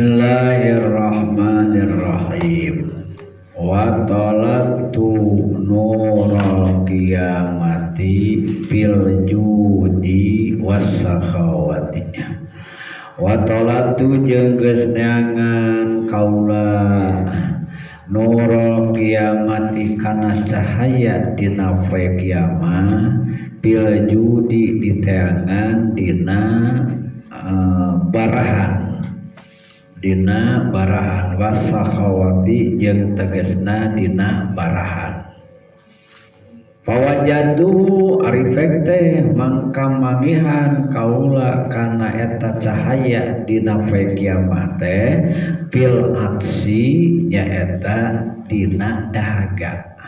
Bismillahirrahmanirrahim. Wa talabtu nural qiyamati fil judi wasakhawati. Wa talabtu jeung geus neangan kaula nurul qiyamati kana cahaya dina poe kiamat fil judi diteangan dina barahan dina barahan wasakhawati jeung tegasna dina barahan. Fawajatuhu ari fek teh mangka mamihan kaula kana eta cahaya dina poe kiamat teh fil atsi nyaeta dina dahaga,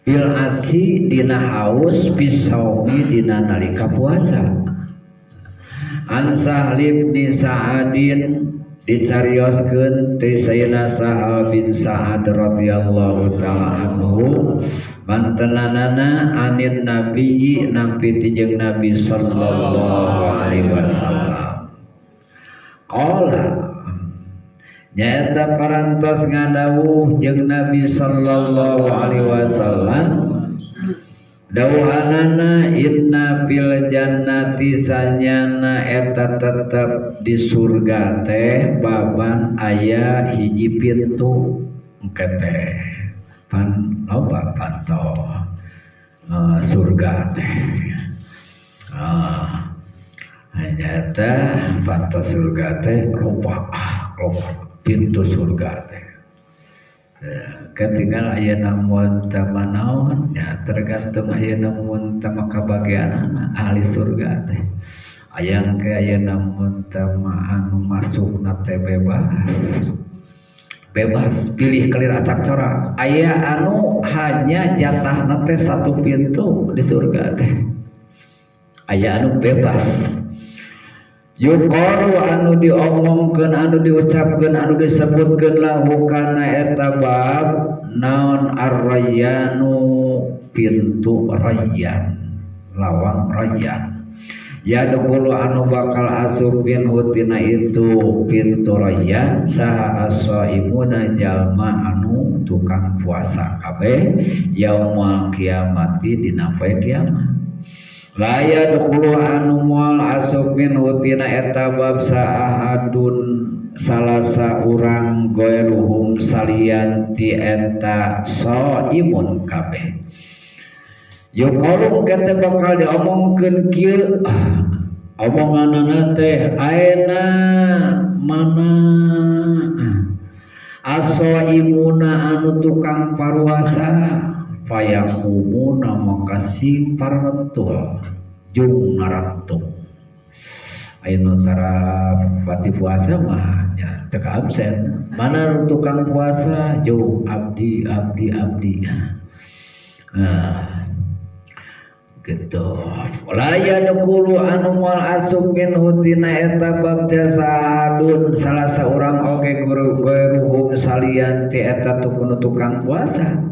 fil atsi dina haus, pisaumi dina nalika puasa. An Sahli bin Sa'adin dicarioskeun ti Sayyidina Sahal bin Sa'ad radhiyallahu ta'ala anhu mantenanana anin nabiyyi nampi ti jeung Nabi sallallahu alaihi wasallam. Qala nyaeta parantos ngadawuh jeung Nabi sallallahu alaihi wasallam dawuhanana inna fil jannati sanyana eta tetep di surga teh baban aya hiji pintu engke teh pan loba panto surga teh nyata panto surga teh loba pintu surga teh. Ketinggal ayeuna mun teu manaon ya tergantung ayeuna mun teu kabagianana ahli surga teh. Aya ke ayeuna mun teu anu masukna teh bebas. Bebas pilih kelir acak corak. Aya anu hanya jatahna teh satu pintu di surga teh. Aya anu bebas. Yuqalu anu diomongkeun anu diucapkeun anu disebutkeun lahu kana eta bab naon ar-rayyanu pintu rayyan lawang rayyan yadkhulu anu bakal asup hutina itu pintu rayyan saha as-shaimuna jalma anu tukang puasa kabeh yaumul kiamati dina poe kiamat. La yadkhulu anu moal asup min hutina eta bab saahadun salasa urang goiruhum salian ti eta shaimun kabeh. Yuqalu kata bakal diomongkeun kieu omonganana teh aena mana asaimuna anu tukang paruasa payakumuna maka sing parentul jung narantung. Ayeuna tara pati puasa mah nya teu absen. Mana tukang puasa jung abdi abdi abdi. Nah, gitu. La yadkhulu anu moal asup min hutina eta bab teh sahadun salah saurang oge guru salian ti eta tukang puasa.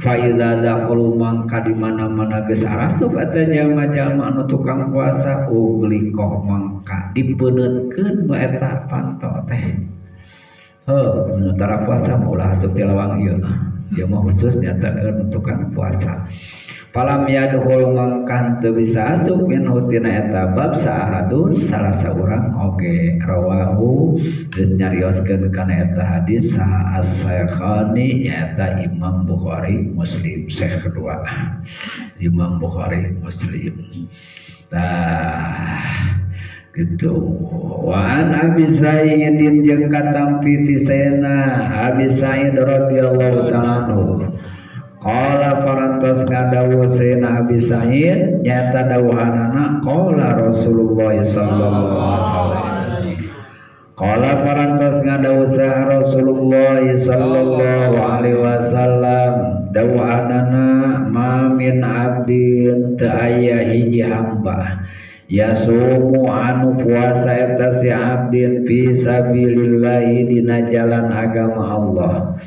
Fa iza dakhalu mangka di mana-mana geus arasup eta jalma-jalma anu tukang puasa uglikoh mangka dipeuneutkeun nu eta panto teh. Heuh, nu tara puasa mah ulah asup ti lawang ieu. Ieu mah khusus nyatakeun tukang puasa. Palam yadkhul mangka teu bisa asup min hutina eta bab saahadun salah saurang oge rawahu geus nyarioskeun kana eta hadis saha as-Syekhani nyaeta Imam Bukhari Muslim syekh kedua Imam Bukhari Muslim. Tah gitu. Wa an Abi Sa'idin jeung katampi ti Sayyidina Abi Sa'id radhiyallahu ta'ala anhu. Qala parantos ngadawuh Sayyidina Abi Sa'id nyata dawuhanana qala Rasulullah sallallahu alaihi wasallam. Qala parantos ngadawuh Rasulullah sallallahu alaihi wasallam dawuhanana ma min abdin teu aya hiji hamba yasumu anu puasa eta si abdin fi sabilillah dina jalan agama Allah.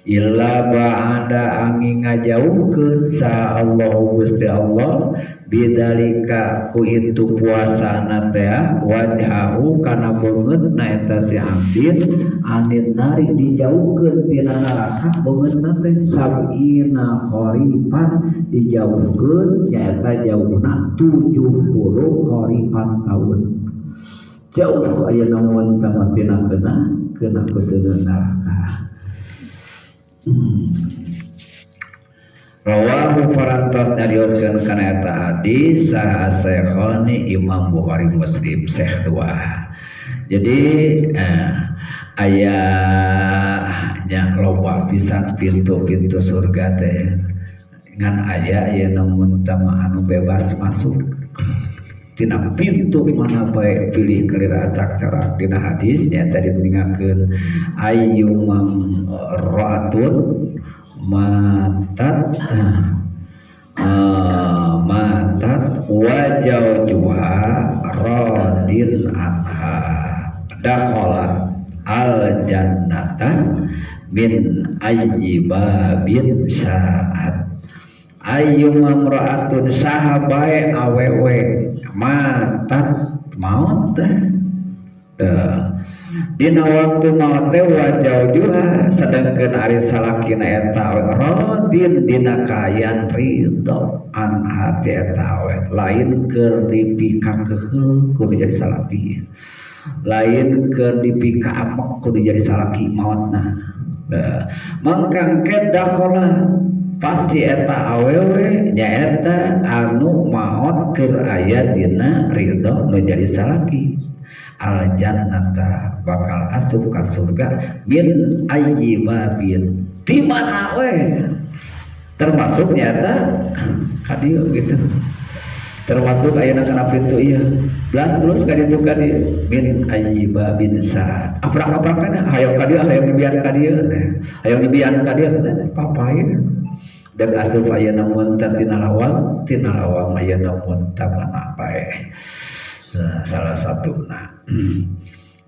Illa ba'ada angin ngajauhkeun sa Allah Gusti Allah bidalika ku itu puasana teh wajhahu kana beungeutna eta si abdin anin nari dijauhkeun tina neraka beungeutna teh sab'ina kharifan dijauhkeun nyaeta jauhna 70 kharifan tahun jauh ayeuna mun tamatina kena ku neraka. Rawahu parantos nyarioskeun kana eta hadis saha Syekhoni Imam Bukhari Muslim Syekh dua. Jadi aya nya loba pisan pintu-pintu surga teh ngan aya ayeuna mun tama anu bebas masuk tina pintu mana bae pilih kelir acak cara dina hadis nya tadi ningakeun ayyumam ra'atun matat matat wajauha radin anha dakhala al jannata min ayyi babin sa'at ayyumam ra'atun saha bae awewe matat maut teh dina waktu maut teh wajauha sedangkeun ari salakina eta radin dina kaayaan ridho an hati eta awe lain keur dipikakeheul kudu jadi salaki lain keur dipikaamok kudu jadi salaki maotna mangkang ke dakhala pasti eta awewe nyaeta anu maot keur aya dina ridho nu jadi salaki al jannata bakal asup ka surga min ayyi babin di mana we termasuk nyata ka dieu gitu termasuk ayeuna kana pintu ieu belas-belas ka ditu ka dieu min ayyi babin sa aprak-aprakan hayang ka dieu hayang ngebian ka dieu hayang ngebian ka dieu papain dan asup ayeuna mun teh tina lawang ayeuna mun teh mana bae. Nah, salah satuna.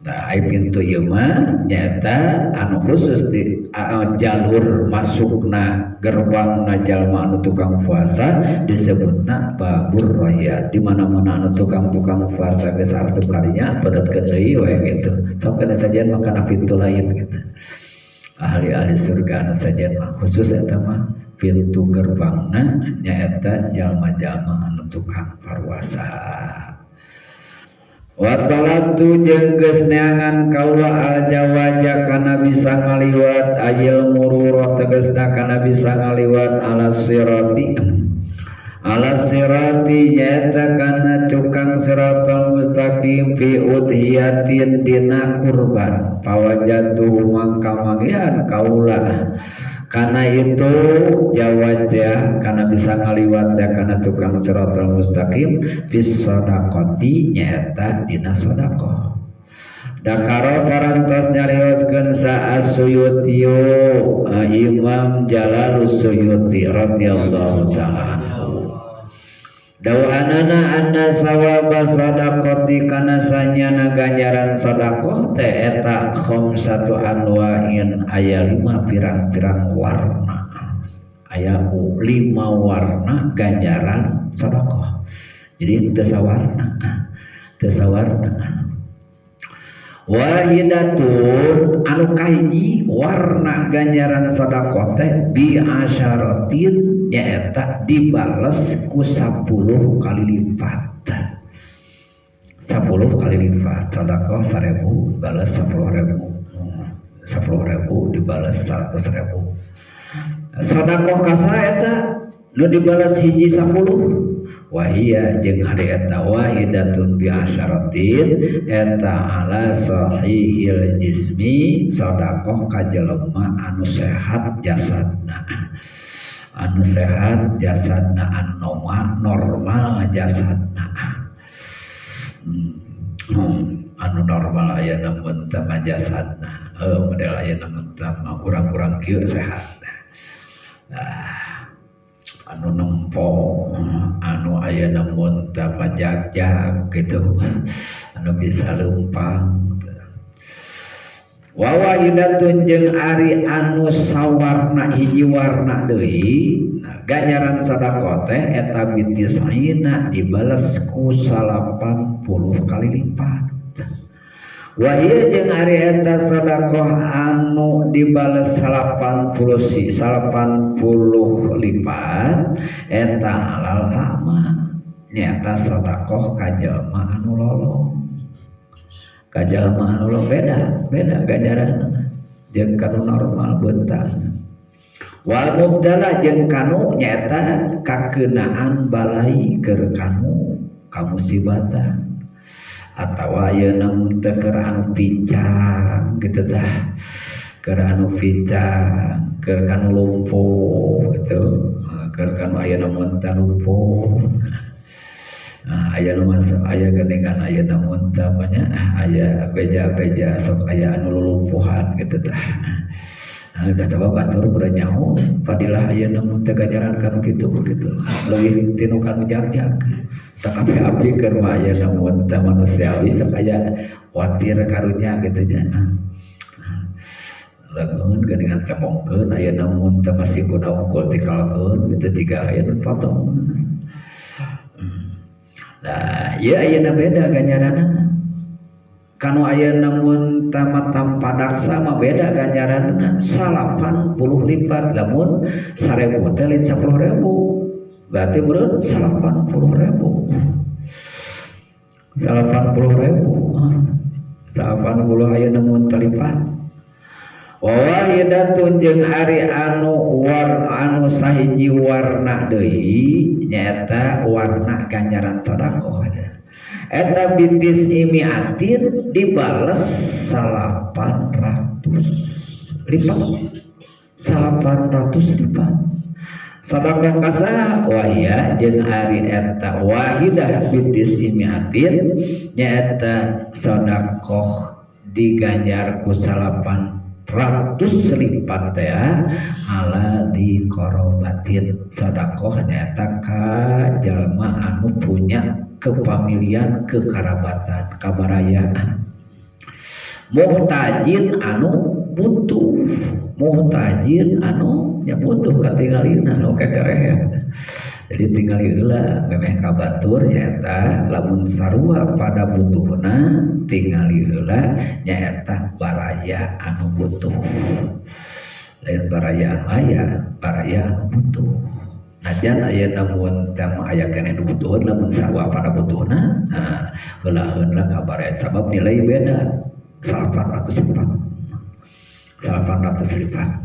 Nah, ai pintu ieu mah nyaeta anu khusus di jalur masukna gerbangna jalma anu tukang puasa disebutna babur raya. Di mana-mana anu tukang-tukang puasa geus asup kalinya pedetkeun deui we gitu. Sok kana sajian mah kana pintu lain gitu. Ahli-ahli surga anu sajian mah khusus eta mah pintu gerbangna nyaeta jalma-jalma anu tukang parwasa. Wa talatu jeung geus neangan kaula aljawaja kana bisa ngaliwat ayil mururah tegasna kana bisa ngaliwat ala sirati nyaeta kana cukang siratal mustaqim fi udhiyatin dina kurban pawajatu mangka manggihan kaula karena itu jawabnya karena bisa ngaliwat ya karena tukang siratal mustaqim bis shadaqati nyaeta dina sedekah dakaro parantos nyarioskeun sa As-Suyuti Imam Jalalus Suyuti radhiyallahu taala anhu dawanana anna sawaba shadaqati kana sanyana ganjaran sedekah teh eta khamsatu anwa'in aya 5 pirang-pirang warna aya 5 warna ganjaran sedekah jadi teu sawarna wahidatun anu kahiji warna ganjaran sedekah teh bi asyaratin nyaeta dibales ku 10 kali lipat 10 kali lipat sedekah 1000 balas 10.000 10.000 dibalas 100.000 sedekah ka eta nu dibalas hiji 10 wahia jeung ari eta wahidatun bi asyaratin eta ala sahihil jismi sedekah ka jelema anu sehat jasadna anu sehat jasadna anu normal jasadna anu normal ayeuna mun teh jasadna model ayeuna mun teh kurang-kurang kieu sehat nah anu nempo anu ayeuna mun teh jagjag gitu anu bisa leumpang Wa wahidatun jeung ari anu sawarna hiji warna deui ganjaran sedekah teh eta bitisina dibales ku 80 kali lipat. Wa ieu jeung ari eta sedekah anu dibales 80 lipat eta alal ama nyaeta sedekah ka jelema anu lolong. Ka jelema anu lolong beda ganjaranna jeung kanu normal beutang. Wal mubtala jeung kanu nyaeta kakeunaan balai keur kanu kamusibatan atawa ayeuna mun teu keur anu pincang kitu tah, keur anu pincang, keur kanu lumpuh gitu, keur kanu ayeuna mun teu lumpuh. Nah, aya nu aya geuningan ayeuna mun teu nya aya beja-beja sok aya anu lulumpuhan kitu tah. Nah, geus coba batur beureum nyaho padilah ayeuna mun teu ganjaran kanu kitu begitu leuwih tinu kanu jagjag. Tak api-api keur mah ayeuna mun teu manusiawi sok aya watir karunya kitu nya. Lamun geuningan tembongkeun ayeuna mun teu masih kuna unggul tikalkeun kitu jiga aya nu potong. Nah, ieu ayeuna beda ganjaranna. Kanu ayeuna mun tamat tampadaksa mah beda ganjaranna 80 lipat. Lamun 1000 teh lain 10.000. Berarti meureun 80.000. 80.000. 80 ayeuna mun telipat. Wa wahidatun jeung ari anu war anu sahiji warna deui nyaeta warna ganjaran sedekah. Eta bitis imiatin dibales 800 lipat. 800 lipat. Sedekah kasaha wahia jeung ari eta wahidah bitis imiatin nyaeta sedekah diganjar ku 800 lipat teh ala di korobatin. Sedekah nyaeta ka jalma anu punya kepamilian, kekerabatan, kabarayaan. Muhtajin anu butuh, muhtajin anu nya butuh katingalina anu kekerehet. Jadi tingali heula memeh ka batur nyaeta lamun sarua pada butuhna tingali heula nyaeta baraya anu butuh. Lain baraya anu aya, baraya anu butuh. Najan ayeuna mun teh aya keneh nu butuheun lamun sarua pada butuhna, nah heulaheun lah ka baraya sabab nilai beda 800 lipat. 800 lipat.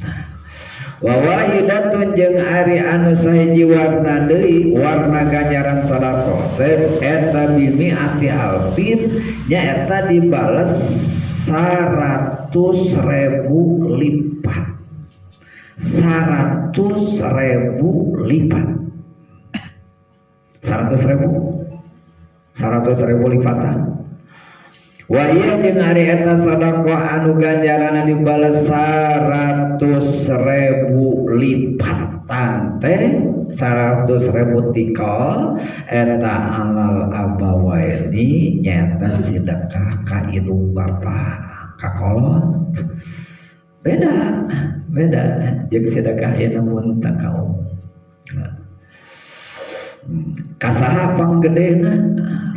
Wa wahidatun jeung ari anu sahiji warna deui warna ganjaran sedekah teh eta bimiati alfin nyaeta dibales 100.000 lipat. 100.000 lipat. 100.000 100.000 lipatan. Wa ieu jeung ari eta sedekah anu ganjaranna dibales 100.000 lipatan teh 100.000 tikal eta alal abawaini nyaeta sedekah ka indung bapa ka kolot. Beda beda jeung sedekah ieu mun teu kaum. Kasaha panggedena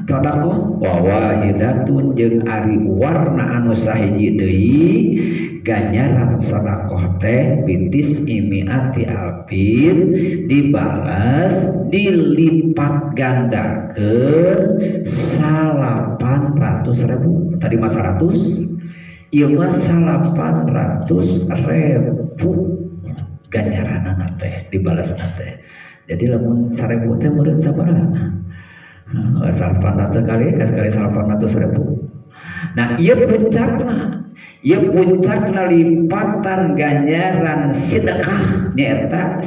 sedekah wa wahidatun jeung ari warna anu sahiji deui ganjaran sedekah teh bitis imiati alfin dibalas dilipat gandakeun 800.000. Tadi mah 100, ieu mah 800.000 ganjaranna teh dibalasna teh. Jadi lamun 1000 teh meureun sabaraha? 800 kali kali 800.000. Nah, ieu puncakna. Ieu puncakna lipatan ganjaran sedekah nyaeta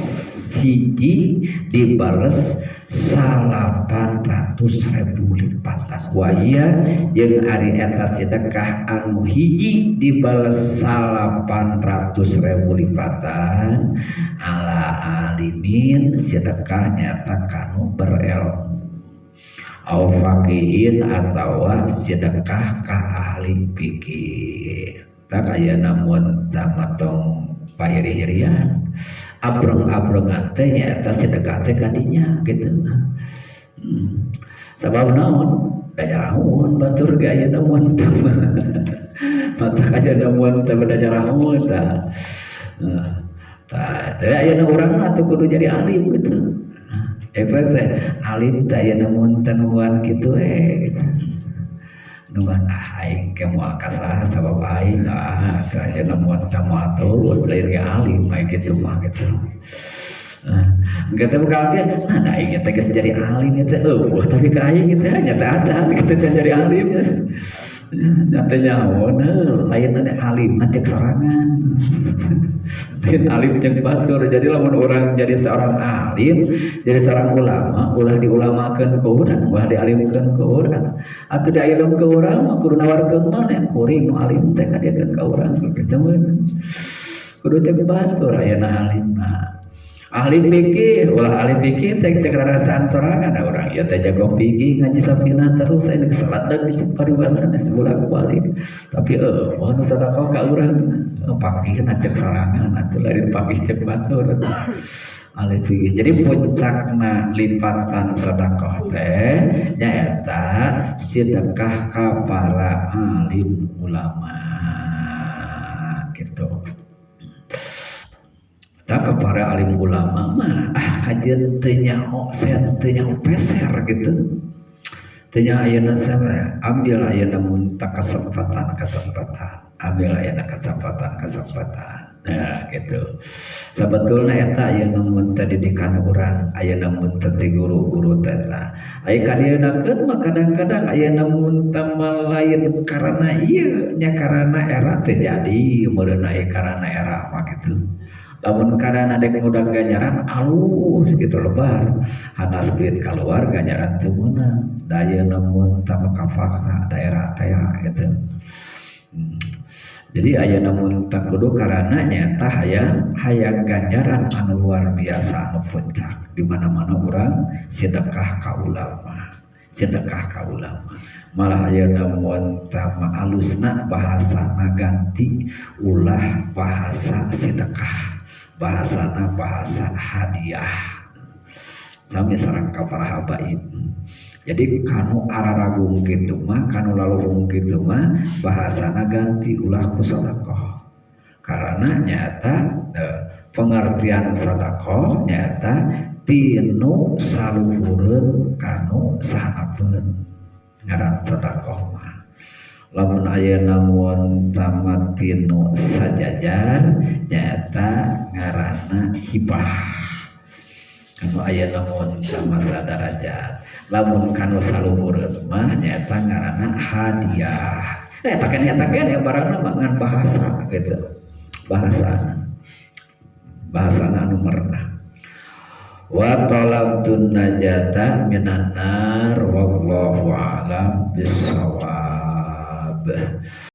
siji dibales 800.000 lipatan. Wa ieu jeung ari eta sedekah anu hiji dibales 800.000 lipatan ala alimin sedekah nyaeta kanu berilmu au faqihin atawa sedekah ka ahli fikih. Tak ayeuna mun tamatong pahiri-hirian abreng-abrengan teh nyaeta sedekah teh kadinya gitu. Sabab naon da nyarahun batur ge ayeuna mun mata ayeuna mun teh beda nyarahun tah. Tah teh ayeuna urang mah atuh kudu jadi alim gitu. Efek teh alim teh ayeuna mun teh nungguan kitu we gitu. Nungguan aing ke moal kasaha sabab aing teh ayeuna mun teh moal terus lain ge alim mah kitu mah gitu. Engke teh bakal teh nah aing teh geus jadi alim teh eueuh tapi ka aing teh nya teh acan kitu teh jadi alim. Nyata nyaho lain ada alim cek serangan. Lain alim cek batur. Jadi lamun orang jadi seorang alim, jadi seorang ulama, ulah diulamakeun ku urang, ulah dialimkeun ku urang. Atuh dialim ku urang mah kudu nawarkeun maneh kuring nu alim teh kadiakeun ka urang kitu mah. Kudu cek batur ayeuna alimna. Ahli fikih, ulah ahli fikih teh cek rarasaan sorangan da urang ieu teh jago fikih ngaji sapina terus aya geus saladeg di paribasan geus bolak-balik. Tapi eueuh nu sadaqah ka urang fakihna cek sorangan atuh lain fakih cek batur. Ahli fikih. Jadi puncakna lipatan sedekah teh nyaeta sedekah ka para alim ulama gitu. Tak ke para alim ulama mah kajian teu nyaho sen teu nyaho peser gitu. Teu nyaho ayeuna sana ambil ayeuna mun tak kesempatan kesempatan, ambil ayeuna kesempatan kesempatan. Nah gitu. Sebetulna eta ayeuna mun teh didikan urang, ayeuna mun teh ti guru-guru teh tah. Aya kadienakeun mah kadang-kadang ayeuna mun teh mah lain karena ieu nya karena era teh jadi meureun aya karena era mah gitu. Lamun karena dek ngundang ganjaran alus gitu lebar hanas duit keluar ganjaran teu meunang da ayeuna mun teh kafakna daerah teh gitu. Jadi ayeuna mun teh kudu karana nyaeta hayang ganjaran anu luar biasa anu puncak di mana-mana urang sedekah ka ulama, sedekah ka ulama. Malah ayeuna mun teh mah alusna bahasana ganti ulah bahasa sedekah, bahasana bahasa hadiah. Sami sareng ka para habaib. Jadi kanu araragung kitu mah, kanu laluhung kitu mah bahasana ganti ulah ku sedekah. Karena nyata pengertian sedekah nyata tinu saluhureun kanu sahanapeun ngaran sedekah mah. Lamun ayeuna mun tamat tinu sajajar nyata ngaranna hibah. Kanu ayeuna mun sama sadarajat. Lamun kanu saluhureun mah nyata ngaranna hadiah. Eta kan nyata kan ya barangna mah ngan bahasa gitu. Bahasana. Bahasana anu merenah. Wa talabtun najata minan nar wallahu a'lam bissawab.